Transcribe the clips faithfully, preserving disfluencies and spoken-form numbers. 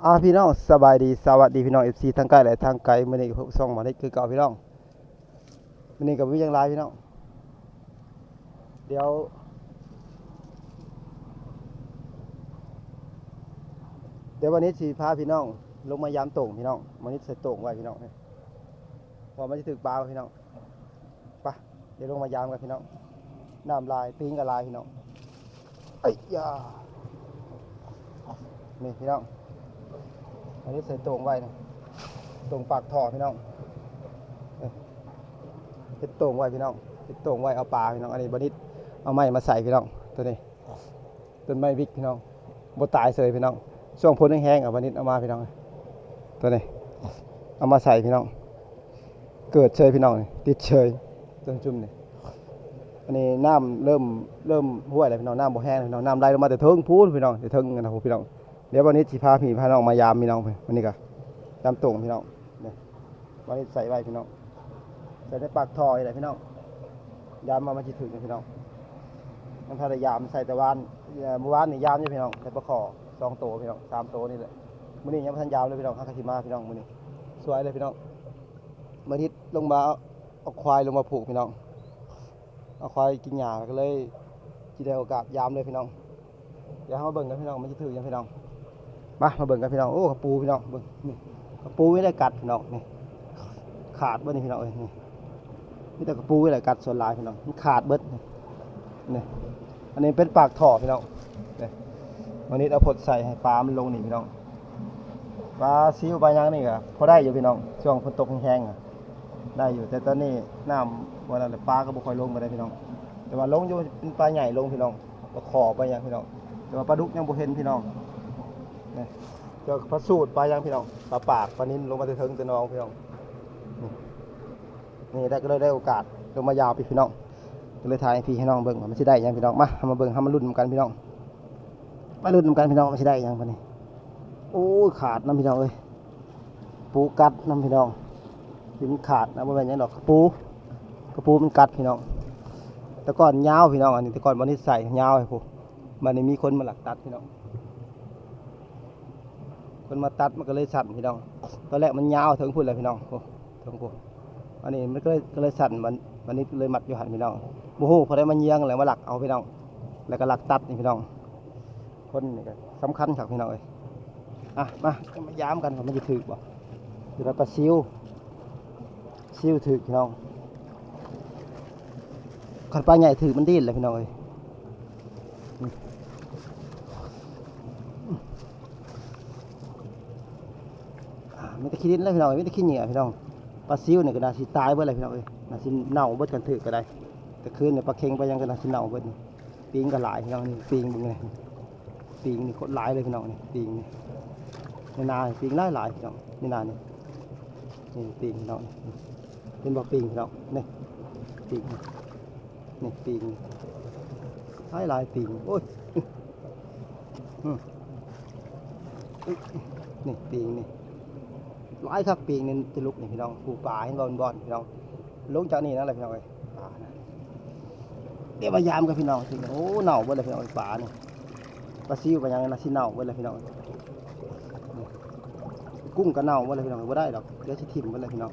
อ่าพี่น้อง สบายดี สวัสดีพี่น้อง เอฟซี ทั้งใกล้และทั้งไกล มื้อนี้ก็พบช่องหมอนิดคือเก่าพี่น้อง มื้อนี้ก็บ่มีหยังหลายพี่น้อง เดี๋ยว เดี๋ยววันนี้สิพาพี่น้องลงมายามโต่งพี่น้อง วันนี้ใส่โต่งไว้พี่น้อง เพราะมันจะถืกปลาพี่น้อง ไป เดี๋ยวลงมายามกันพี่น้อง น้ำหลาย ปิงก็หลายพี่น้อง ไอ้ยา นี่พี่น้อง อันนี้ใส่โต่งไว้นะ โต่งปากท่อพี่น้อง นี่ เฮ็ดโต่งไว้พี่น้อง เฮ็ดโต่งไว้เอาปลาพี่น้อง อันนี้บ่นิดเอาไม้มาใส่พี่น้อง ตัวนี้ ต้นไม้วิกพี่น้อง บ่ตายเฉยพี่น้อง ช่วงพ้นแห้งๆ อ่ะ บ่นิดเอามาพี่น้อง ตัวนี้ เอามาใส่พี่น้อง เกิดเฉยพี่น้องนี่ ติดเฉย ต้นจุ่มนี่ อันนี้น้ำเริ่ม เริ่มห้วยแล้วพี่น้อง น้ำบ่แห้งแล้วพี่น้อง น้ำไหลลงมาแต่เทิงพู้นพี่น้อง แต่เทิงนะพี่น้อง เดี๋ยววันนี้สิพาพี่พาน้องมายามพี่น้อง วันนี้ก็ยามโต่งพี่น้อง นี่ วันนี้ใส่ไว้พี่น้อง ใส่ในปากท่อนี่แหละพี่น้อง ยามมามันสิถืกนะพี่น้อง มันถ้าได้ยามใส่แต่วาน เอ่อ เมื่อวานนี่ยามอยู่พี่น้อง ใส่ปลาขอสองโตพี่น้อง สามโตนี่แหละ มื้อนี้ยังบ่ทันยามเลยพี่น้อง หากะสิมาพี่น้อง มื้อนี้ สวยเลยพี่น้อง มื้อนี้ลงมาเอา เอาควายลงมาผูกพี่น้อง เอาควายกินหญ้าก็เลยสิได้โอกาสยามเลยพี่น้อง เดี๋ยวเรามาเบิ่งกันพี่น้อง มันจะถืกหยังพี่น้อง มา มาเบิ่งกันพี่น้อง โอ้ กะปูพี่น้อง เบิ่ง นี่ กะปูนี่ได้กัดพี่น้อง นี่ ขาดเบิดนี่พี่น้องเอ้ย นี่ มีแต่กะปูนี่แหละกัดส่วนหลายพี่น้อง มันขาดเบิด นี่ นี่ อันนี้เป็นปากท่อพี่น้อง นี่ วันนี้เอาผดใส่ให้ปลามันลงนี่พี่น้อง ปลาซิวปลาหยังนี่ก็พอได้อยู่พี่น้อง ช่วงฝนตกแห้งๆ อะ ได้อยู่ แต่ตอนนี้น้ำบ่นั่นแหละ ปลาก็บ่ค่อยลงปานใดพี่น้อง แต่ว่าลงอยู่ เป็นปลาใหญ่ลงพี่น้อง ปลาขอปลาหยังพี่น้อง แต่ว่าปลาดุกยังบ่เห็นพี่น้อง นี่ เจอปลาสูดปลาหยังพี่น้อง ปลาปาก ปลานิลลงมาแต่เทิงแต่หนองพี่น้อง นี่ นี่ได้ ก็เลยได้โอกาสลงมายามพี่พี่น้อง ก็เลยถ่ายให้พี่ให้น้องเบิ่งว่ามันสิได้หยังพี่น้อง มา เฮามาเบิ่ง เฮามาลุ้นนำกันพี่น้อง มาลุ้นนำกันพี่น้อง มันสิได้หยังบัดนี้ โอ้ย ขาดนำพี่น้องเอ้ย ปูกัดนำพี่น้อง ที่มันขาดนะ บ่แม่นหยังดอก กะปู กะปูมันกัดพี่น้อง แต่ก่อนยาวพี่น้อง อันนี้แต่ก่อนบ่นิดใส่ยาวให้พู้น บัดนี้มีคนมาลักตัดพี่น้อง คนมาตัดมันก็เลยสั้นพี่น้อง ตอนแรกมันยาวเทิงพู้นแหละพี่น้อง โอ้ เทิงพู้น อันนี้มันก็เลย ก็เลยสั้น มัน มันนี่เลยมัดอยู่หั่นพี่น้อง บ่ฮู้ผู้ใดมาเยียงแล้วมาลักเอาพี่น้อง แล้วก็ลักตัดนี่พี่น้อง คนนี่ก็สำคัญคักพี่น้องเอ้ย อ่ะ มา มายามกันว่ามันจะถืกบ่ เดี๋ยวเราปลาซิว ซิวถืกพี่น้อง คันปลาใหญ่ถืกมันดิ้นแหละพี่น้องเอ้ย อืม อ่า มีแต่ขี้ดินแล้วพี่น้อง มีแต่ขี้เหงื่อพี่น้อง ปลาซิวนี่ก็น่าสิตายเบิดเลยพี่น้องเอ้ย น่าสิเน่าเบิดคันถืกก็ได้ แต่คืนนี่ปลาเค็งปลาหยังก็น่าสิเน่าเบิดนี่ ปิงก็หลายพี่น้อง นี่ปิงเบิ่งนี่ ปิงนี่โคตรหลายเลยพี่น้อง นี่ปิงนี่ ในนานี่ปิงหลายหลายพี่น้อง ในนานี่ นี่ปิงพี่น้อง นี่ เห็นบ่ ปิงพี่น้อง นี่ ปิง นี่ ปิง หลายหลาย ปิง โอ้ย อืม นี่ ปิง นี่ หลายคัก ปิง นี่ ตะลุก นี่พี่น้อง ผู้ปลา เห็นบ่ บอน พี่น้อง ลงจากนี่นั่นแหละพี่น้องเอ้ย ปลานะ เดี๋ยวมายามกันพี่น้อง โอ้ เน่าเบิดเลยพี่น้อง ปลานี่ ปลาซิว ปลาหยังน่ะสิเน่าเบิดเลยพี่น้อง กุ้งก็เน่าเบิดเลยพี่น้อง บ่ได้ดอก เดี๋ยวสิถิ่มเบิดเลยพี่น้อง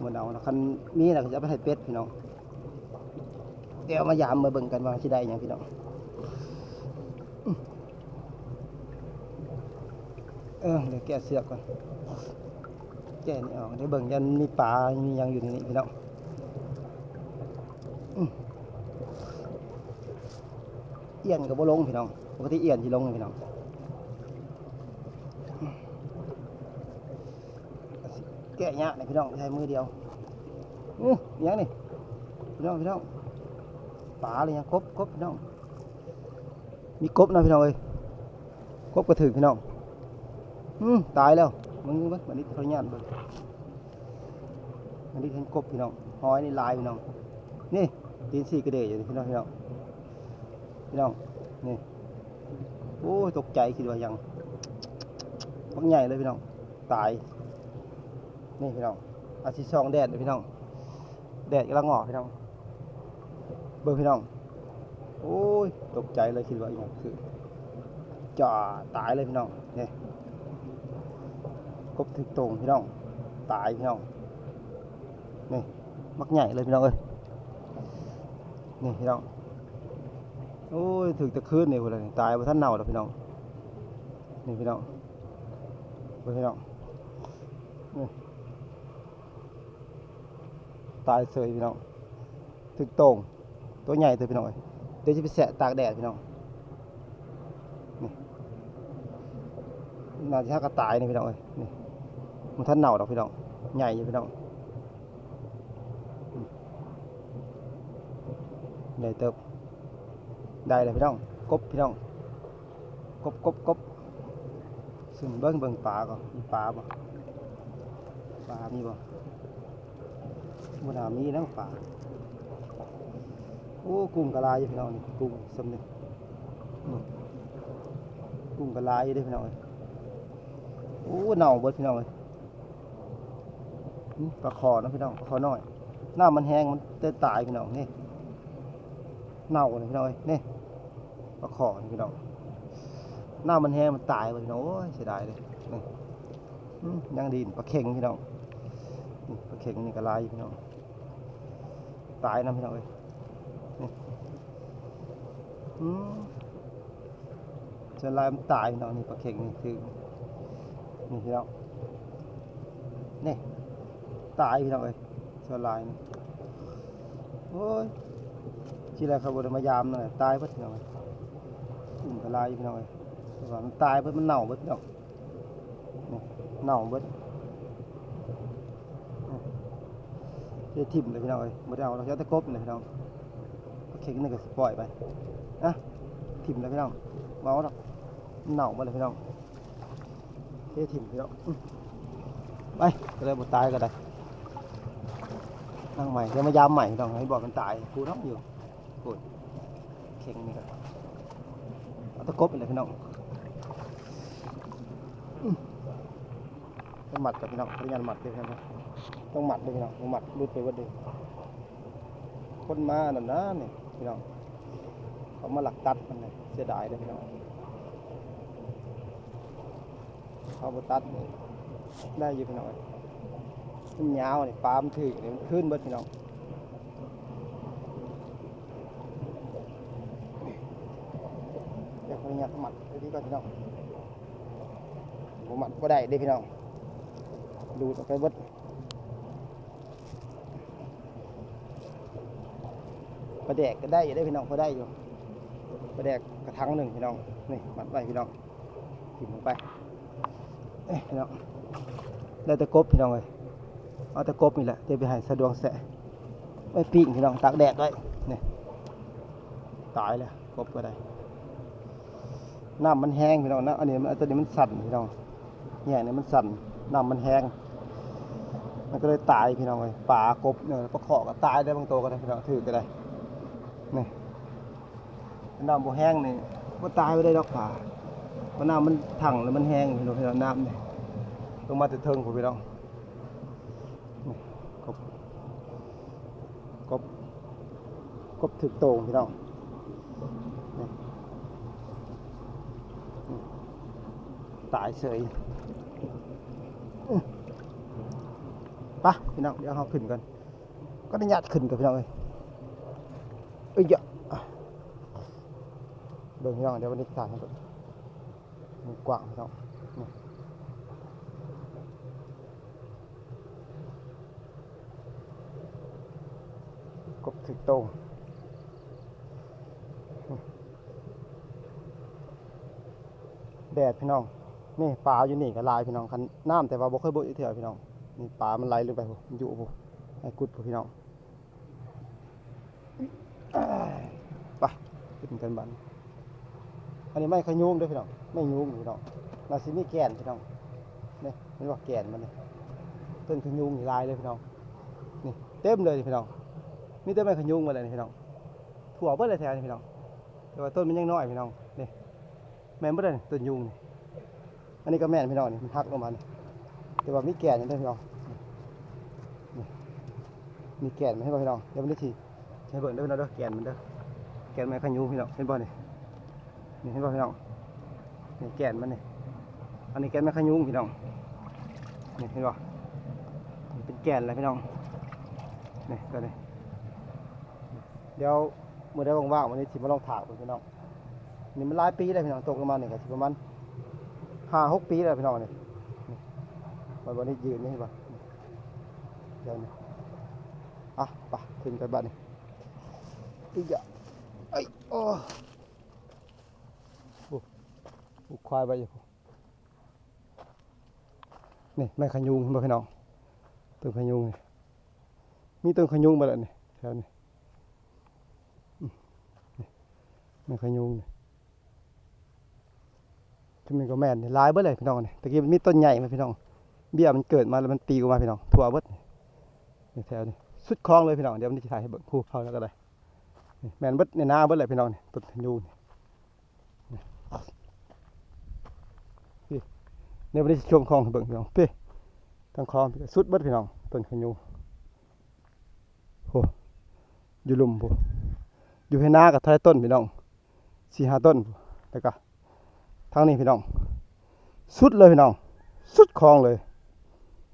บ่เน่าดอก คันมีน่ะก็จะเอาไปให้เป็ดพี่น้อง เดี๋ยวมายามมาเบิ่งกันว่าสิได้หยังพี่น้อง เออ เดี๋ยวแกะเสือกก่อน แกะนี่ออก เดี๋ยวเบิ่งยันมีปลา มีหยังอยู่ในนี้พี่น้อง อืม เอี้ยนก็บ่ลงพี่น้อง ปกติเอี้ยนสิลงพี่น้อง แกะยากนะพี่น้อง ใช้มือเดียว อื้อ อิหยังนี่ พี่น้อง พี่น้อง ปลาหรือยัง กบ กบพี่น้อง มีกบนะพี่น้องเอ้ย กบก็ถืกพี่น้อง อืม ตายแล้ว มึงเบิ่ง บัดนี้ขออนุญาตเบิ่ง อันนี้เห็นกบพี่น้อง หอยนี่หลายพี่น้อง นี่ ตีนสี่กระเดยอยู่นี่พี่น้อง พี่น้อง พี่น้อง นี่ โอ้ย ตกใจ คิดว่าหยัง บักใหญ่เลยพี่น้อง ตาย นี่พี่น้อง อาจสิส่องแดดเลยพี่น้อง แดดกำลังออกพี่น้อง เบิ่งพี่น้อง โอ้ย ตกใจเลย คิดว่าอีหยัง คือ จ่า ตายเลยพี่น้อง นี่ กบถือโต่งพี่น้อง ตายพี่น้อง นี่ บักใหญ่เลยพี่น้องเอ้ย นี่พี่น้อง โอ้ย ถือแต่คืนนี่พุ้นแหละนี่ ตายบ่ทันเน่าดอกพี่น้อง นี่พี่น้อง เบิ่งพี่น้อง นี่ ตายเสยพี่น้อง ถือโต่ง ตัวใหญ่เติบพี่น้องเอ้ย เดี๋ยวจะไปแซะตากแดดพี่น้อง นี่ น่าจะหากะตายนี่พี่น้องเอ้ย นี่ มันทันเน่าดอกพี่น้อง ใหญ่อยู่พี่น้อง ใหญ่เติบ ได้เลยพี่น้อง กบพี่น้อง กบ กบ กบ ซึ่งเบิ่ง เบิ่งปลาก่อน มีปลาบ่ ปลามีบ่ บ่น่ามีนะปลา โอ้ กุ้งกะหลายอยู่พี่น้องนี่ กุ้งส่ำนี่ นี่ กุ้งกะหลายอยู่เด้พี่น้องเอ้ย โอ้ เน่าเบิดพี่น้องเอ้ย อืม ปลาข่อนะพี่น้อง ปลาข่อน้อย น้ำมันแห้งมันจะตายพี่น้อง นี่ เน่าเลยพี่น้องเอ้ย นี่ ปลาข่อนี่พี่น้อง น้ำมันแห้งมันตายไปพี่น้อง โอ้ย เสียดายเลย นี่ อืม ยังดี ปลาเข็งพี่น้อง นี่ ปลาเข็งนี่กะหลายอยู่พี่น้อง ตายนำพี่น้องเอ้ย นี่ อืม ส่วนหลายมันตายพี่น้อง นี่ปลาเข็งนี่ถือ นี่พี่น้อง นี่ ตายพี่น้องเอ้ย ส่วนหลายนี่ โอ้ย ทีแรกเขาบ่ได้มายามนั่นแหละ ตายเบิดพี่น้องเอ้ย กุ้งกะหลายอยู่พี่น้องเอ้ย แต่ว่ามันตายเบิด มันเน่าเบิดพี่น้อง นี่ เน่าเบิด นี่ จะถิ่มเลยพี่น้องเอ้ย บ่ได้เอาแล้ว เอาแต่กบนี่แหละพี่น้อง ปลาเข็งนี่ก็สิปล่อยไป นะ ถิ่มเลยพี่น้อง บ่เอาดอก เน่าเบิดเลยพี่น้อง เทถิ่มพี่น้อง อืม ไป ก็เลยบ่ตายก็ได้ นั่งใหม่ เดี๋ยวมายามใหม่พี่น้อง ให้บอกมันตาย กูน้องอยู่ โอ้ย เข็งนี่ก็ เอาแต่กบนี่แหละพี่น้อง อืม ต้องมัดกับพี่น้อง ขออนุญาตมัดด้วยครับ ต้องมัดด้วยพี่น้อง บ่มัดหลุดไปเบิดเลย คนมานั่นนะนี่พี่น้อง เขามาลักตัดมันเลย เสียดายเลยพี่น้อง เขาบ่ตัดนี่ ได้อยู่พี่น้อง มันยาวนี่ ปลามันถืกนี่ มันคืนเบิดพี่น้อง เดี๋ยวขออนุญาตมัดไว้ดีก่อนพี่น้อง บ่มัดบ่ได้เด้พี่น้อง หลุดออกไปเบิด ปลาแดกก็ได้อยู่เด้พี่น้อง พอได้อยู่ ปลาแดกกระถางหนึ่งพี่น้อง นี่ มัดไว้พี่น้อง ถิ่มลงไป เอ้ยพี่น้อง ได้แต่กบพี่น้องเอ้ย เอาแต่กบนี่แหละ เดี๋ยวไปให้สะดวกแสะ ไว้ปิ้งพี่น้อง ตากแดดไว้ นี่ ตายแล้ว กบก็ได้ น้ำมันแห้งพี่น้องนะ อันนี้มัน ตัวนี้มันสั่นพี่น้อง แง่นี่มันสั่น น้ำมันแห้ง มันก็เลยตายพี่น้องเอ้ย ปลากบเนี่ย ปลาข่อก็ตายได้บางตัวก็ได้พี่น้อง ถืกก็ได้ นี่ น้ำบ่แห้งนี่ บ่ตายบ่ได้ดอกปลา เพราะน้ำมันขังแล้วมันแห้งพี่น้อง น้ำนี่ ลงมาแต่เทิงพุ้นพี่น้อง นี่ กบ กบ กบถือโต่งพี่น้อง นี่ นี่ ตายเสย อื้อ ไปพี่น้อง เดี๋ยวเราขึ้นกัน ก็ได้ญาติขึ้นกันพี่น้องเอ้ย เอ้ย อย่า เบิ่งพี่น้อง เดี๋ยววันนี้ถ่ายให้เบิ่ง มันกว้างพี่น้อง นี่ กบถือโต่ง แดดพี่น้อง นี่ปลาอยู่นี่ก็หลายพี่น้อง คันน้ำ แต่ว่าบ่เคยเบิ่งจักเทื่อพี่น้อง นี่ปลามันไหลลงไปพุ้น มันอยู่พุ้น ไอ้กุดพุ้นพี่น้อง ไป ขึ้นกันบัดนี้ อันนี้ไม้ขะยูงเด้อพี่น้อง ไม้ยูงพี่น้อง น่าสิมีแก่นพี่น้อง นี่ เห็นบ่แก่นมันนี่ ต้นขะยูงนี่หลายเลยพี่น้อง นี่ เต็มเลยพี่น้อง มีแต่ไม้ขะยูงหมดเลยนี่พี่น้อง ทั่วเบิดเลยแถวนี้พี่น้อง แต่ว่าต้นมันยังน้อยพี่น้อง นี่ แม่นเบิดเลยนี่ ต้นยูงนี่ อันนี้ก็แม่นพี่น้องนี่ มันหักลงมานี่ แต่ว่ามีแก่นอยู่เด้อพี่น้อง นี่ มีแก่นมาให้เบิ่งพี่น้อง เดี๋ยวมันได้ที ให้เบิ่งเด้อพี่น้องเด้อ แก่นมันเด้อ แก่นไม้ขะยูงพี่น้อง เห็นบ่นี่ นี่เห็นบ่พี่น้อง นี่แก่นมันนี่ อันนี้แก่นไม้ขะยูงพี่น้อง นี่เห็นบ่ นี่เป็นแก่นแล้วพี่น้อง นี่ตัวนี้ เดี๋ยวมื้อใดว่างๆ วันนี้สิมาลองถากเบิ่งพี่น้อง นี่มันหลายปีแล้วพี่น้อง ตกลงมานี่ก็สิประมาณห้าหกปีแล้วพี่น้อง นี่ นี่ วันนี้ยืนนี่เห็นบ่ นี่ เดี๋ยวนี้ อ่ะ ไป ขึ้นไปบัดนี้ อีกอ่ะ ไอ้ โอ้ โอ้ ผูกควายไว้อยู่ นี่ไม้ขะยูง เห็นบ่พี่น้อง ต้นขะยูงนี่ มีต้นขะยูงบ่ล่ะนี่ แถวนี้ อืม นี่ ไม้ขะยูงนี่ ที่มันก็แม่นนี่ หลายเบิดเลยพี่น้องนี่ ตะกี้มันมีต้นใหญ่มาพี่น้อง เบี้ยมันเกิดมาแล้วมันปลิวมาพี่น้อง ทั่วเบิดนี่ นี่แถวนี้ สุดคลองเลยพี่น้อง เดี๋ยวมันจะถ่ายให้เบิ่ง พูดเขาแล้วก็ได้ นี่ แม่นเบิดในนาเบิดเลยพี่น้องนี่ ต้นขะยูงนี่ นี่ พี่ เดี๋ยววันนี้จะชมคลองให้เบิ่งพี่น้อง พี่ ทางคลองพี่ก็สุดเบิดพี่น้อง ต้นขะยูง โห อยู่ลุ่มพุ้น อยู่ไฮ่นาก็เท่าไรต้นพี่น้อง สี่ห้าต้นพุ้น แล้วก็ทางนี้พี่น้อง สุดเลยพี่น้อง สุดคลองเลย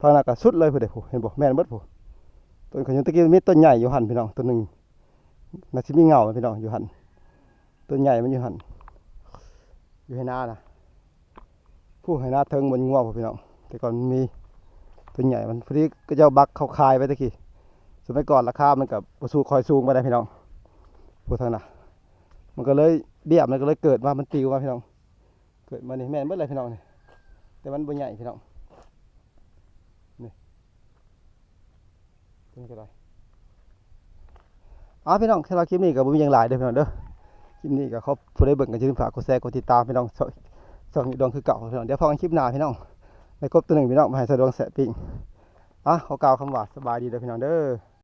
ทางนั้นก็สุดเลยพุ้นเด้พุ้น เห็นบ่ แม่นเบิดพุ้น ต้นขะยูงตะกี้มีต้นใหญ่อยู่หั่นพี่น้อง ต้นหนึ่ง น่าสิมีเงาพี่น้อง อยู่หั่น ต้นใหญ่มันอยู่หั่น อยู่ไฮ่นานะ พุ้นไฮ่นาเทิงบนงัวพุ้นพี่น้อง แต่ก่อนมันมีต้นใหญ่ มันพอดีเขาเจ้าบักเขาขายไปตะกี้ สมัยก่อนราคามันก็บ่สู้ค่อยสูงปานใดพี่น้อง พุ้นทางนั้น มันก็เลย เบี้ยมันก็เลยเกิดมา มันปลิวมาพี่น้อง เกิดมานี่แม่นเบิดเลยพี่น้องนี่ แต่มันบ่ใหญ่พี่น้อง นี่ เป็นก็ได้ อ่าพี่น้อง สำหรับคลิปนี้ก็บ่มีหยังหลายเด้อพี่น้องเด้อ คลิปนี้ก็ขอบผู้ใดเบิ่งก็อย่าลืมฝากกดแชร์ กดติดตามพี่น้อง ช่อง ช่องดวงคือเก่าพี่น้อง เดี๋ยวพบกันคลิปหน้าพี่น้อง ได้กบตัวหนึ่งพี่น้อง มาให้สะดวงแสะปิ้ง อ่ะ ขอกล่าวคำว่าสบายดีเด้อพี่น้องเด้อ